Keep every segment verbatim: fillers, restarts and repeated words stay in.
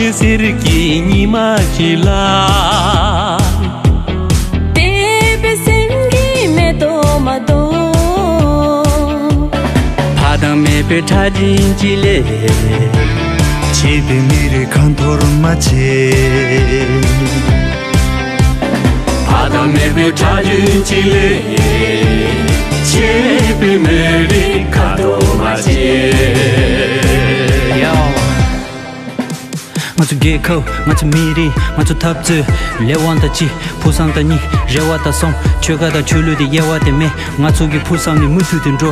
གསེར་གྱི་ཉི་མ་ཞིག་ལ། དད་པའི་སེམས་ཀྱི་མེ་ཏོག་མ་དོ། ཕ་དང་མེས་པོའི་ཁྲག་རྒྱུན་གཅིག་ལས། ཆད་པའི་མི་རིགས་ཁ་འཐོར་མ་བྱེད། ཕ་དང་མེས་པོའི་ཁྲག་རྒྱུན་གཅིག་ལས། ཆད་པའི་མི་རིགས་ཁ་འཐོར་མ་བྱེད། ང་ཚོ་རྒྱལ་ཁབ། ང་ཚོ་མི་རིགས། ང་ཚོ་འཐབ་རྩོད། ལས་དབང་དང་གཅིག་ཕུགས་བསམ་དང་གཉིས། རེ་བ་དང་གསུམ། ཆོལ་ཁ་དང་ཆོས་ལུགས་དེ་དབྱེ་བ་དེ་མེད། ང་ཚོ་གི་ཕུགས་བསམ་ནི་མུ་མཐུད་དུ་འགྲོ།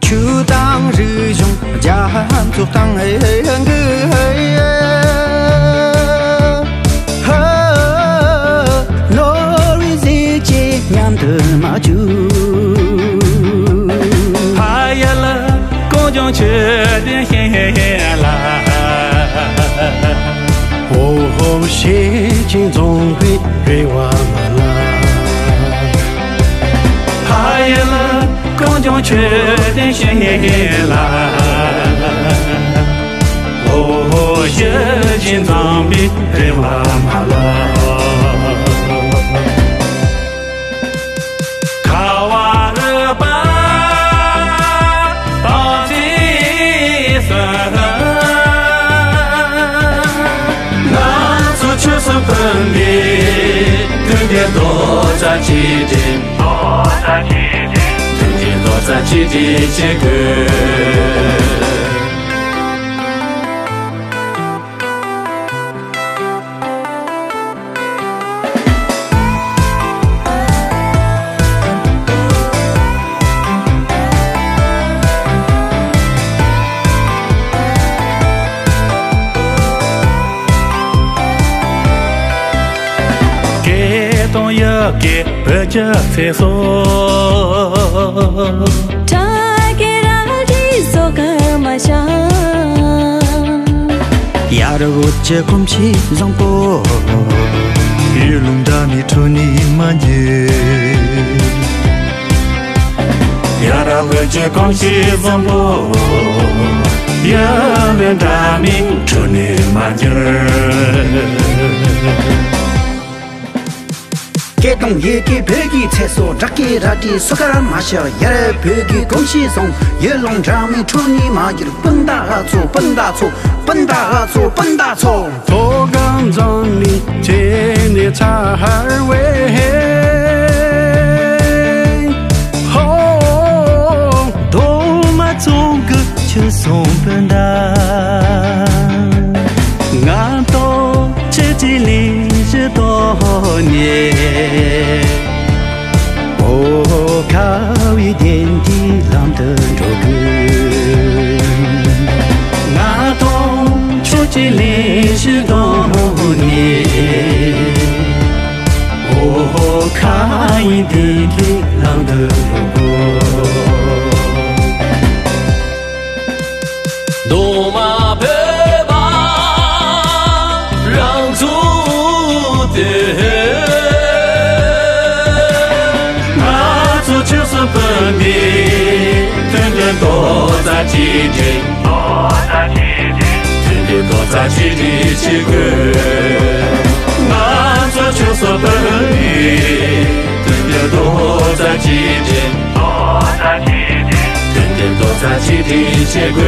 ཆོས་དང་རིག་གཞུང་རྒྱ་མཚོ་དང་། ནོར་བུའི་གཟི་བརྗིད་མཉམ་དུ་མ་བསྐྱུར། ཕ་ཡུལ་གངས་ལྗོངས་ཆོས་ལྡན་ཞིང་ལ། ཧོ་ཧོ་གཞིས་བྱེས་འཛོམས་པའི་རེ་བ་མ་ལགས། ཕ་ཡུལ་གངས་ལྗོངས་ཆོས་ལྡན་ཞིང་ལ། ཧོ་ཧོ་གཞིས་བྱེས་འཛོམས་པའི་རེ་བ་མ་ལགས། ཁ་བ་རི་པ་སྟག་རྩེ་ས། ང་ཚོ་ཆོས་སུ་འཕོས་ནས་མདུན་གྱི་རྡོག་རྩ་གཅིག་སྒྲིལ། མདུན་གྱི་རྡོག་རྩ་གཅིག་སྒྲིལ་བྱེད་དགོས། སྐད་གཏོང་ཡག་གི་བོད་ཀྱི་ཚེ་སྲོག་ཁྲག་གི་རལ་གྲི་སོ་ཀ་མ་ཤ། ཡར་འོད་ཀྱི་གོམས་གཤིས་བཟང་པོ། ཡུལ་ལུང་འདྲ་མིན་ཁྲོད་ནས་མ་འགྱུར། ཡར་འོད་ཀྱི་གོམས་གཤིས་བཟང་པོ། ཡུལ་ལུང་འདྲ་མིན་ཁྲོད་ནས་མ་འགྱུར། སྐད་གཏོང་ཡི་གེ་བོད་ཀྱི་ཚེ་སྲོག་ཁྲག་གི་རལ་གྲི་སོ་ཀ་མ་ཤ། ཡར་བོད་ཀྱི་གོམས་གཤིས་བཟང་། ཡུལ་ལུང་འདྲ་མིན་ཁྲོད་ནས་མ་འགྱུར། སྤུན་ཟླ་ཚོ། སྤུན་ཟླ་ཚོ། སྤུན་ཟླ་ཚོ། སྤུན་ཟླ་ཚོ། མཐོ་སྒང་འཛམ་གླིང་བྱས་ནས་ཚར་བའི། ཧོ། རྡོག་མ་ཚོམ་གྱི་ཆོལ་གསུམ་སྤུན་ཟླ། ང་ཚོ་ཆོས་ཀྱི་ལས་གཞི་གཏོད་ནས། འོ། ཁ་བའི་བདེན་མཐའི་ལམ་དུ་འགྲོ་དགོས། ང་ཚོ་ཆོས་ཀྱི་ལས་གཞི་གཏོད་ནས། འོ། ཁ་ཡི་བདེན་མཐའི་ལམ་དུ་འགྲོ་དགོས། གདོང་དམར་བོད་པ་རང་ཚུགས་ཏེ། ང་ཚོ་ཆོས་སུ་འཕོས་ནས། མཐུན་སྒྲིལ་རྡོག་རྩ་གཅིག་སྒྲིལ། མཐུན་སྒྲིལ་རྡོག་རྩ་གཅིག་སྒྲིལ་བྱེད་དགོས། ང་ཚོ་ཆོས་སུ་འཕོས་ནས། མཐུན་སྒྲིལ་རྡོག་རྩ་གཅིག་སྒྲིལ། མཐུན་སྒྲིལ་རྡོག་རྩ་གཅིག་སྒྲིལ་བྱེད་དགོས།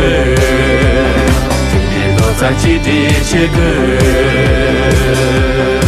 མཐུན་སྒྲིལ་རྡོག་རྩ་གཅིག་སྒྲིལ་བྱེད་དགོས།